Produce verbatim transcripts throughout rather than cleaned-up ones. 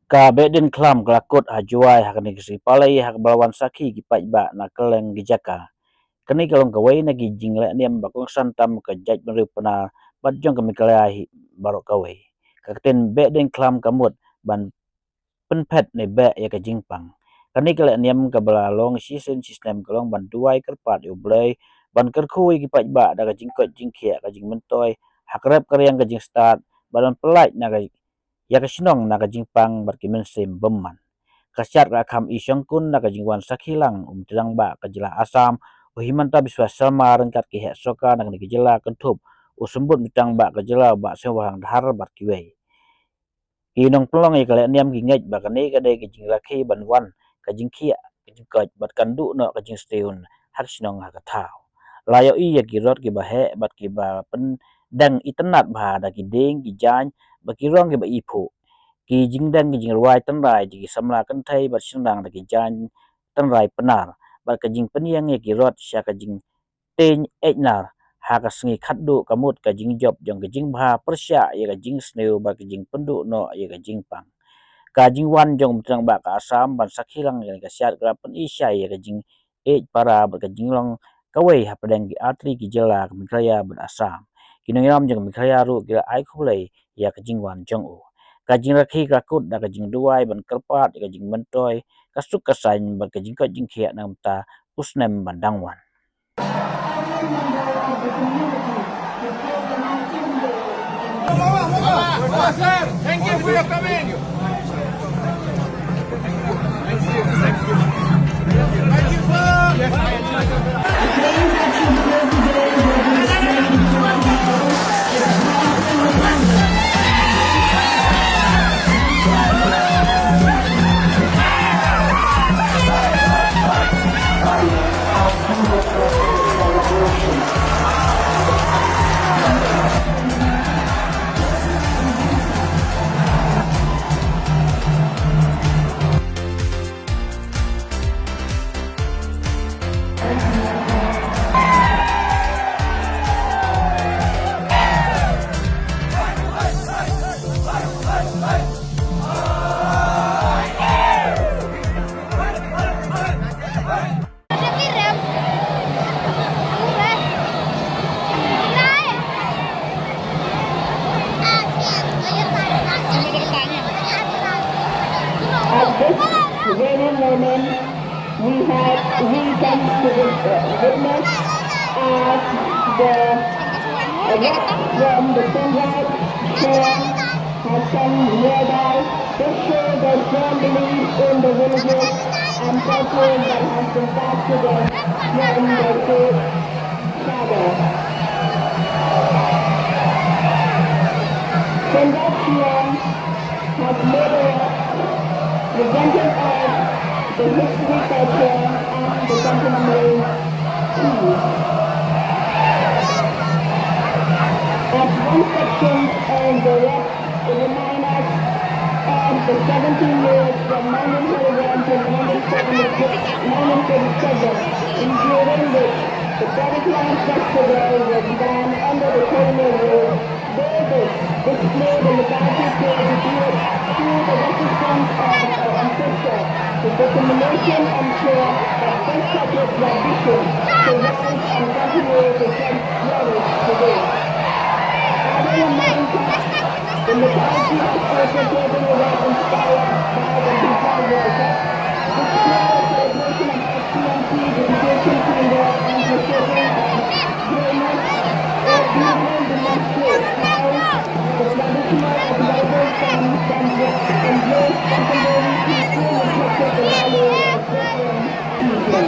Ka Behdeiñkhlam ka la kut ha Jowai ha kane ka sngi Palei ha kaba la wan sakhi ki paidbah na kylleng ki jaka. Kane ka long kawei na ki jingleh niam ba kongsan tam ka jaitbynriew Pnar bad jong ka Meghalaya hi baroh kawei. Ka ktien Behdeiñkhlam ka mut ban pynphet ne beh ïa ka jingpang. Kane ka leh niam kaba la long shisien shisnem ka long ban duwai kyrpad ïa U Blei, ban kyrkhu ïa ki paidbah da ka jingkoit jingkhiah, ka jingmyntoi ha ka rep ka riang, ka jingstad, bad ban pyllait na ka ïa ka shnong na ka jingpang bad ki mynsiem bymman. Ka Syed Kyrahkham E Shangkun na ka jingwan sakhi lang U Myntri Rangbah ka jylla Assam, u Himanta Biswa Sarma ryngkat ki heh sorkar na kane ka jylla kynthup u Symbud Myntri Rangbah ka jylla u Bah Sniawbhalang Dhar bad kiwei. Ki nongpynlong ïa ka leh niam ki ngeit ba kane ka dei ka jingrakhe ban wan ka jingkhiah, ka jingkoit bad kan duh noh ka jingstad ha ka shnong ha ka thaw. La ïohi ïa ki rot kiba heh bad kiba pyndeng itynnad bha da ki dieng, ki jaiñ bad ki rong kiba iphuh. Ki jingdeng ki jingrwai tynrai da ki samla kynthei bad shynrang da ki jaiñ tynrai Pnar bad ka jingpynïeng ïa ki rot sha ka jingteiñ eit nar ha ka sngi khatduh ka mut ka jingjop jong ka jingbha pyrshah ïa ka jingsniew bad ka jingpynduh noh ïa ka jingpang. Ka jingwan jong U Myntri Rangbah ka Assam ban sakhi lang ïa ka Syed ka la pyni shai ïa ka jing ïeit para bad ka jinglong kawei hapdeng ki artylli ki jylla ka Meghalaya bad Assam. Ki nongïalam jong ka Meghalaya ruh ki la ai khublei ïa ka jingwan jong u. Ka jingrakhe ka la kut da ka jingduwai ban kyrpad ïa ka jingmyntoi, ka suk ka saiñ bad ka jingkoit jingkhiah na ka bynta u snem ban dang wan. Thank you for your coming. At this very moment, we have, we come to wit-, uh, witness as the, uh, rap from the Sunrise Shore has come nearby. This shows their strong belief in the religious and culture that has been passed to them from their forefathers. From that time has made a presenting of the history, culture, and the contemporary too. As one section of the rap remind us of the seventeen years from nineteen thirty-one to nineteen seventy-six, nineteen thirty-seven, in during which the Body Clan Festival was banned under the colonial rule. Though this display the Liberty Day tribute to the resistance of our ancestors, the determination and care that this sacred tradition survives and continues to flourish today. Adding a modern touch, the Liberty has also taken over inspired by the Bihar worship, which is a celebration of excellency, dedication, teamwork, and precision of Bhinney, where Bhinney demonstrates how the traditional advisors can, can embrace contemporary culture with the value of different people.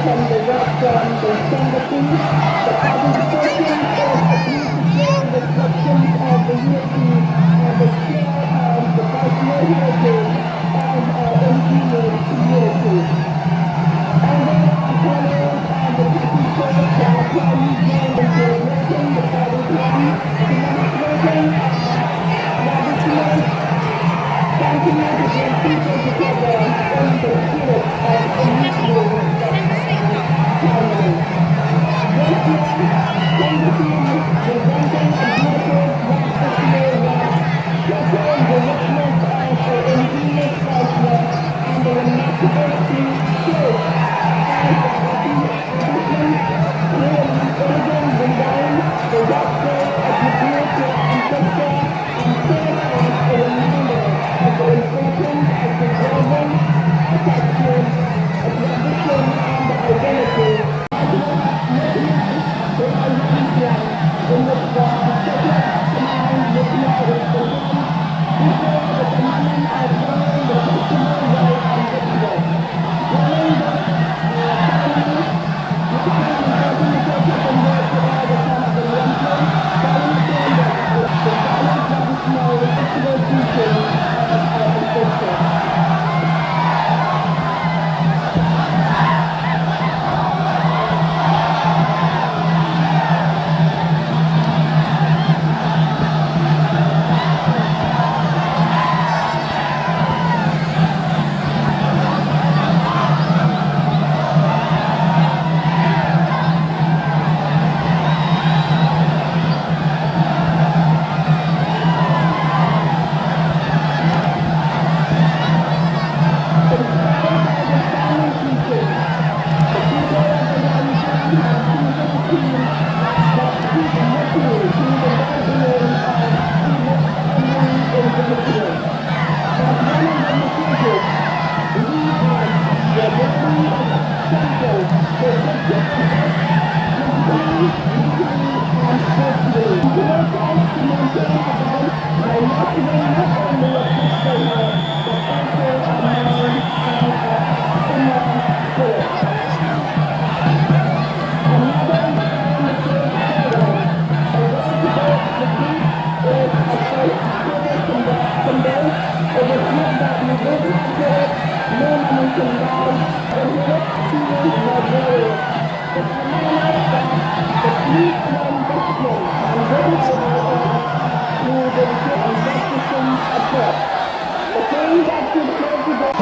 From the rock from the Sangati, the participation of the beautiful reflections of the unity and the care of the cultural heritage of our indigenous community. And then our colleagues and the people who are proudly joined in celebrating the Paddy Khan, demonstrating our traditional sentiment to bring people together in the spirit of a mutual harmony. This year, Sangati is presenting a beautiful black festival wrap, featuring the richness of our indigenous culture and the remarkable food shared by the happy Clearly, Indian design, the doctrine of the beauty and culture, and serve as a reminder of the importance of preserving, protecting, and tradition and identity. In this walk, the settler combined with knowledge, the people, the communion of knowing the festival, right, and ritual. Learning this, uh, ceremony